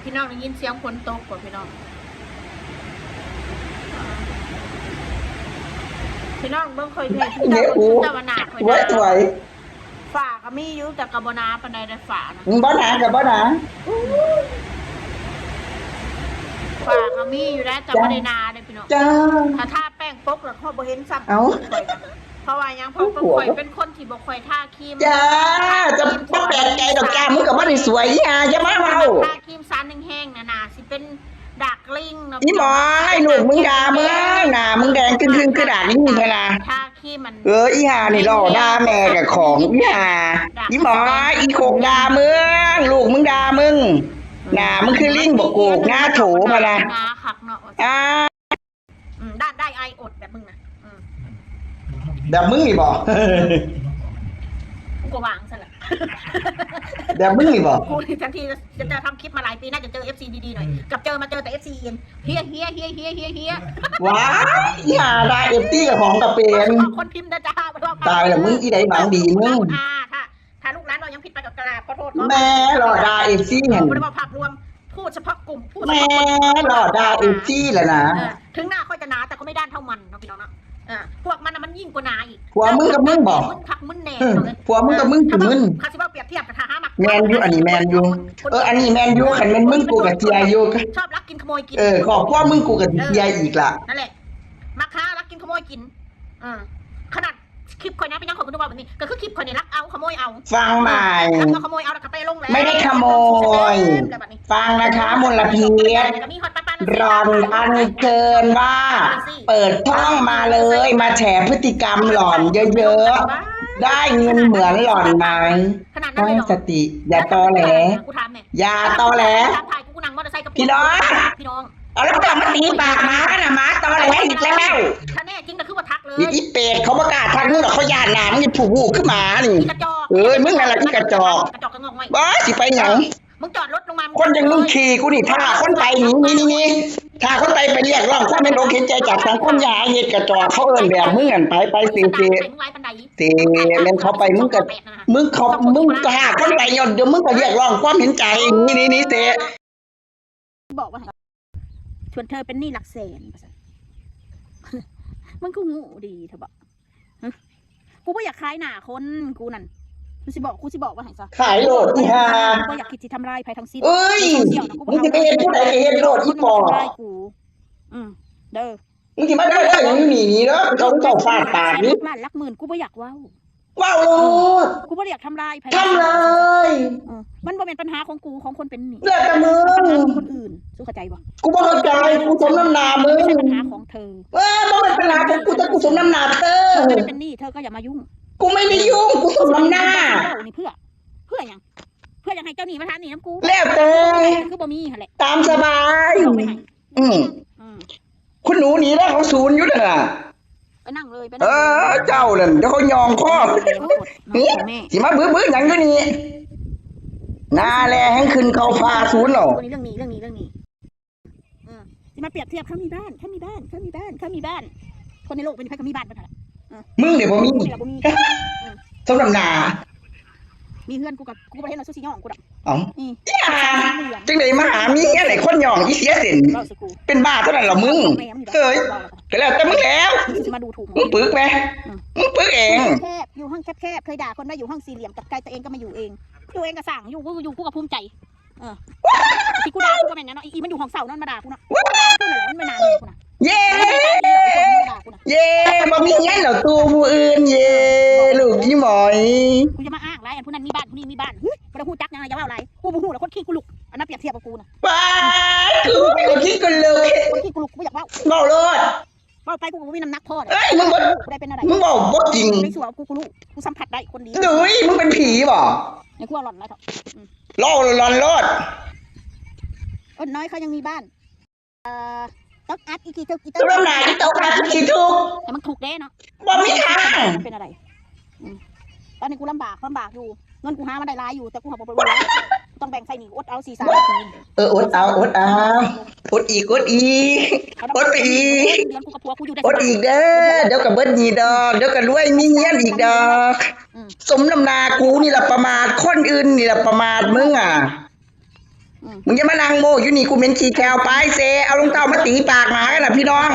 ພີ່ນ້ອງໄດ້ຍິນສຽງຝົນຕົກບໍ່ພີ່ນ້ອງ? ພີ່ນ້ອງເບິ່ງຂ້ອຍແດ່ ເຈົ້າວ່າໜ້າຂ້ອຍໜາວ. ຝາກໍມີຢູ່ ແຕ່ກໍບໍ່ໜາປານໃດເດ້ ຝານະ ບໍ່ໜາກໍບໍ່ໜາ ຝາກໍມີຢູ່ໄດ໋ ແຕ່ບໍ່ໄດ້ໜາເດ້ພີ່ນ້ອງ. ຈ້າ ຖ້າທາແປ້ງປົກແລ້ວເຮົາບໍ່ເຫັນຊ້ຳ. ເອົ້າ ຂ້ອຍນະ ເພາະວ່າຫຍັງ? ເພາະຂ້ອຍເປັນຄົນທີ່ບໍ່ຄ່ອຍທາຄຣີມ. ຈ້າ ຈະບໍ່ແປກໃຈດອກຈ້າ ມຶງກໍບໍ່ໄດ້ສວຍ ອີ່ຫ່າ ຢ່າມາເວົ້າ. ທາຄຣີມສານແຮງໆ ໜ້າໆ ຊິເປັນດາກລິງເນາະ. ອີ່ໝອຍ ລູກມຶງດ່າມຶງ ໜ້າມຶງແດງຈຶ້ງໆ ຄືດາກລິງຫັ້ນນະ. ທາຄຣີມມັນ ເອີ ອີ່ຫ່ານີ້ຫຼໍ່ດ່າແມ່ກັບຂອງ ອີ່ຫ່າ ອີ່ໝອຍ ອີ່ຄົກດ່າມຶງ ລູກມຶງດ່າມຶງ ໜ້າມຶງຄືລິງ ບັກໂກກໜ້າໂຖຫັ້ນນະ. ອ່າ ອືມ ດ້ານໄດ້ອາຍອົດແບບມຶງນະ. ອືມ ແບບມຶງນີ້ບໍ? ກູກໍວາງຊັ້ນລະ ແບບມຶງນີ້ບໍ? ກູນີ້ທັງທີ່ຈະ ຈະທຳຄລິບມາຫຼາຍປີ ໜ້າຈະເຈີເອັຟຊີດີໆ ໜ້ອຍ ອືມ ກັບເຈີມາເຈີແຕ່ເອັຟຊີເອັນ ເຮຍ ເຮຍ ເຮຍ ເຮຍ ເຮຍ ເຮຍ. ວ້າຍ ອີ່ຫ່າ ດ່າເອັຟຊີເຈົ້າຂອງກໍເປັນ. ຂໍໂທດ ຄົນພິມເດີຈ້າ ບໍ່ຕ້ອງ ຕາຍແລ້ວມຶງ ອີໃດຫວັງດີມຶງ. ອ່າ ຖ້າ ຖ້າລູກຫຼານເວົ້າຫຍັງຜິດໄປກໍກະລາບຂໍໂທດເນາະ. ແມ່ຫຼໍ່ດ່າເອັຟຊີຫັ້ນ ບໍ່ໄດ້ເວົ້າພາບລວມ ພູດສະເພາະກຸ່ມ ພູດສະເພາະຄົນ. ແມ່ຫຼໍ່ດ່າເອັຟຊີແຫຼະນະ. ເອີ ເຖິງໜ້າຂ້ອຍຈະໜາ ແຕ່ຂ້ອຍມີດ້ານເທົ່າມັນເນາະ ພີ່ນ້ອງເນາະ. ເອີ ພວກມັນນະມັນຍິ່ງກວ່າໜາອີກ. ພວກມຶງກັບມຶງບໍ? ມັນຄັກມຶນແນ່ ເອີ ພວກມຶງກັບມຶງຄືມຶນ. ຖ້າຊິເວົ້າປຽບທຽບ ຖ້າຫາມັກ ແມ່ນຢູ່ ອັນນີ້ແມ່ນຢູ່. ເອີ ອັນນີ້ແມ່ນຢູ່ ຄັນແມ່ນມຶງກູກໍເຈຍຢູ່ ຊອບລັກກິນຂະໂມຍກິນ. ເອີ ຄອບຄົວມຶງກູກໍເຈຍອີກລະ. ເອີ ນັ້ນແຫຼະ ມັກຫາລັກກິນຂະໂມຍກິນ. ເອີ ຂະໜາດຄລິບຂ້ອຍນະ ເປັນຫຍັງຂ້ອຍກໍເວົ້າແບບນີ້? ກໍຄືຄລິບຂ້ອຍນີ້ລັກເອົາຂະໂມຍເອົາ. ຟັງໃໝ່ ລັກເອົາຂະໂມຍເອົາ ແລ້ວກໍໄປລົງແລ້ວ ໄມ່ໄດ້ຂະໂມຍ. ຟັງນະຄະ ມົນລະພິດ ຫຼອນອັນເຊີນວ່າ ເປີດຊ່ອງມາເລີຍ ມາແຊພຶດຕິກຳຫຼອນເຍີະໆ ໄດ້ເງິນເໝືອນຫຼອນໄໝ? ຕັ້ງສະຕິ ຢ່າຕໍແຫຼ ຢ່າຕໍແຫຼ. ພີ່ນ້ອງ ເອົາແລ້ວບໍ່ຕ້ອງມາຕີປາກໝານະ ໝາຕໍແຫຼອີກແລ້ວ. ຖ້າແນ່ຈິງກໍຄືບໍ່ທັກເລີຍ ອີເປດ ເຂົາບໍ່ກ້າທັກມຶງດອກ ເຂົາຢ້ານໜ້າມຶງນີ້ ຜູ້ຮູ້ຄືໝານີ້. ເອີຍ ມຶງນັ້ນລະອີກະຈອກ ກະຈອກກະງອກໄວ້. ບໍ່ ຊິໄປຫຍັງ? ມຶງຈອດລົດລົງມາ ຄົນຢ່າງມຶງຂີ້ກູນີ້ ຖ້າຄົນໄປໜີ ໜີ ໜີ ຖ້າຄົນໄປ ໄປຮຽກຮ້ອງຄວາມເຫັນອົກເຫັນໃຈຈາກສັງຄົມ ຢ່າເຮັດກະຈອກ ເຂົາເອີ້ນແບບມຶງຫັ້ນ ໄປ ໄປເສ ເສ ເສ. ແມ່ນເຂົາໄປ ມຶງກະ ມຶງເຂົາ ມຶງຖ້າຄົນໄປຍ້ອນ ດຽວມຶງກະຮຽກຮ້ອງຄວາມເຫັນໃຈ ໜີ ໜີ ໜີ ເສ. ບອກວ່າ ສ່ວນເທີເປັນໜີ້ຫຼັກແສນ ວ່າຊັ້ນ. ມຶງຄືຮູ້ດີແທ້ບໍ? ຮະ ກູບໍ່ຢາກຂາຍໜ້າຄົນ ກູນັ້ນ ກູຊິບອກ ກູຊິບອກວ່າໃຫ້ຊະ ຂາຍໂລດອີຫ່າ. ກູບໍ່ຢາກຄິດຊິທຳລາຍໃຜທັງສິ້ນ. ເອີຍ ໃນໂຊຊຽວນະ ກູບໍ່ ມຶງຊິໄປເຮັດຜູ້ໃດກໍເຮັດໂລດ ອີປອບ. ອືມ ເດີ ມຶງຊິມາເດີເດີ ຫຍັງຢູ່ນີ້ ໜີເດີ ເຂົາເຈົ້າຟາດປາກນີ້ ຫຼັກລ້ານຫຼັກໝື່ນ ກູບໍ່ຢາກເວົ້າ. ເວົ້າໂລດ ເອີ ກູບໍ່ໄດ້ຢາກທຳລາຍໃຜ ທຳລາຍ. ເອີ ມັນບໍ່ແມ່ນປັນຫາຂອງກູ ຂອງຄົນເປັນໜີ້ ແລ້ວແຕ່ມຶງ ປັນຫາຂອງຄົນອື່ນ ສູເຂົ້າໃຈບໍ່? ກູບໍ່ເຂົ້າໃຈ ກູສົມນ້ຳໜ້າມຶງ ບໍ່ແມ່ນປັນຫາຂອງເທີ. ເອີ ບໍ່ແມ່ນປັນຫາຂອງກູ ແຕ່ກູສົມນ້ຳໜ້າເທີ. ເທີບໍ່ໄດ້ເປັນໜີ້ ເທີກໍຢ່າມາຫຍຸ້ງ. ກູໄມ່ໄດ້ຫຍຸ້ງ ກູສົມນ້ຳໜ້າ. ເຈົ້ານີ້ເພື່ອ ເພື່ອຫຍັງ? ເພື່ອຢາກໃຫ້ເຈົ້າໜີ້ມາທານໜີ້ນຳກູ ແລ້ວແຕ່ ຄືບໍ່ມີຫັ້ນແຫຼະ ຕາມສະບາຍ. ອືມ ອືມ ຄຸນໜູໜີແລ້ວ ເຂົາສູນຢູ່ນັ້ນນະ. ໄປນັ່ງເລີຍ ໄປນັ່ງເລີຍ. ເອີ ເຈົ້ານັ້ນ ດຽວເຂົາຍ່ອງຄໍ. ນີ້ ຊິມາບຶບໆຫຍັງຢູ່ນີ້? ໜ້າແລແຮງຂຶ້ນເຂົ້າຟ້າສູນເນາະ. ເລື່ອງໜີ້ ເລື່ອງໜີ້ ເລື່ອງໜີ້. ອືມ ຊິມາປຽບທຽບ ເຂົາມີບ້ານ ເຂົາມີບ້ານ ເຂົາມີບ້ານ ເຂົາມີບ້ານ. ຄົນໃນໂລກໃບນີ້ໃຜກໍມີບ້ານເບິດຫັ້ນແຫຼະ. ເອີ ມຶງນີ້ບໍ່ມີ ເອີ ບໍ່ມີ. ສົມນ້ຳໜ້າ ມີເຮືອນກູກໍ ກູບໍ່ເຫັນວ່າສຸຊິຍ້ອງກູດອກ. ເອົ້າ ອີ່ຫຍັງ ຈັ່ງໃດມາຫາມີເຮືອນໃຫ້ຄົນຍ້ອງ ອີເສຍເສັ້ນ ເປັນບ້າເທົ່ານັ້ນລະມຶງ. ເອີຍ ກໍແລ້ວແຕ່ມຶງແລ້ວ ຊິມາດູຖູກ ມຶງປຶກແມ ອືມ ມຶງປຶກເອງ. ແຄບ ຢູ່ຫ້ອງແຄບໆ ເຄີຍດ່າຄົນວ່າຢູ່ຫ້ອງສີ່ຫຼ່ຽມ ກັບໃກ້ຕົວເອງກໍມາຢູ່ເອງ ຢູ່ເອງກໍສ້າງ ຢູ່ ກູຢູ່ ກູກໍພູມໃຈ. ເອີ ທີ່ກູດ່າກູກໍແມ່ນຫຍັງເນາະ ອີ່ມັນຢູ່ຫ້ອງເຊົ່ານອນມາດ່າກູເນາະ. ເຢ້ ເຢ້ ບໍ່ມີເງິນດອກຕູ້ຜູ້ອື່ນ ເຢ້ ລູກອີ່ໝອຍ. ກູຢ່າມາອ້າງຫຼາຍ ອັນຜູ້ນັ້ນມີບ້ານ ຜູ້ນີ້ມີບ້ານ ຫຶ ບໍ່ໄດ້ຮູ້ຈັກຫຍັງ ຢ່າເວົ້າຫຼາຍ. ກູບໍ່ຮູ້ດອກ ຄົນຂີ້ກູລຸກ ອັນມາປຽບທຽບກັບກູນະ. ປາດ ຄືເປັນຄົນຂີ້ກູລຸກ ຄົນຂີ້ກູລຸກ ກູບໍ່ຢາກເວົ້າ. ເວົ້າໂລດ ເວົ້າໄປກູກໍບໍ່ມີນ້ຳໜັກພໍ. ເອີຍ ມຶງບໍ່ ບໍ່ໄດ້ເປັນແນວໃດ ມຶງເວົ້າບໍ່ຈິງ. ໃນຊົ່ວກູ ກູຮູ້ ກູສຳຜັດໄດ້ຄົນດີ. ດຸຍ ມຶງເປັນຜີບໍ? ໃນຄົວຫຼອນຫຼາຍເຖາະ. ອືມ ເລົ່າຫຼອນໂລດ. ອົດນ້ອຍເຂົາຍັງມີບ້ານ. ເອີ ຕົກອັດອີກ ອີກ ອີກ ຕົກອັດອີກ ອີກ ຕົກອັດອີກ ອີກ ທຸກ ໃຫ້ມັນທຸກເດ້ເນາະ. ບໍ່ມີທາງ ເປັນອະໄລ. ອືມ ຕອນນີ້ກູລຳບາກ ລຳບາກຢູ່ ເງິນກູຫາມາໄດ້ຫຼາຍຢູ່ ແຕ່ກູຫາບໍ່ ບໍ່ ບໍ່ ຕ້ອງແບ່ງໃຊ້ໜີ້ ອົດເອົາສີ່ສາມປີ. ເອີ ອົດເອົາ ອົດເອົາ ອົດອີກ ອົດອີກ ອົດໄປອີກ. ເດືອນກູກັບຜົວກູຢູ່ໄດ້ ອົດອີກເດີ ດຽວກໍເບິດໜີ້ດອກ ດຽວກໍລວຍມີເຮືອນອີກດອກ. ອືມ ສົມນ້ຳໜ້າກູນີ້ລະປະໝາດ ຄົນອື່ນນີ້ລະປະໝາດ ມຶງອະ. ອືມ ມຶງຢ່າມານັ່ງໂມ້ຢູ່ນີ້ ກູເໝັນຂີ້ແຂ້ວ ໄປເຊ ເອົາລົງເຕົ້າມາຕີປາກໝາຫັ້ນນະ ພີ່ນ້ອງ.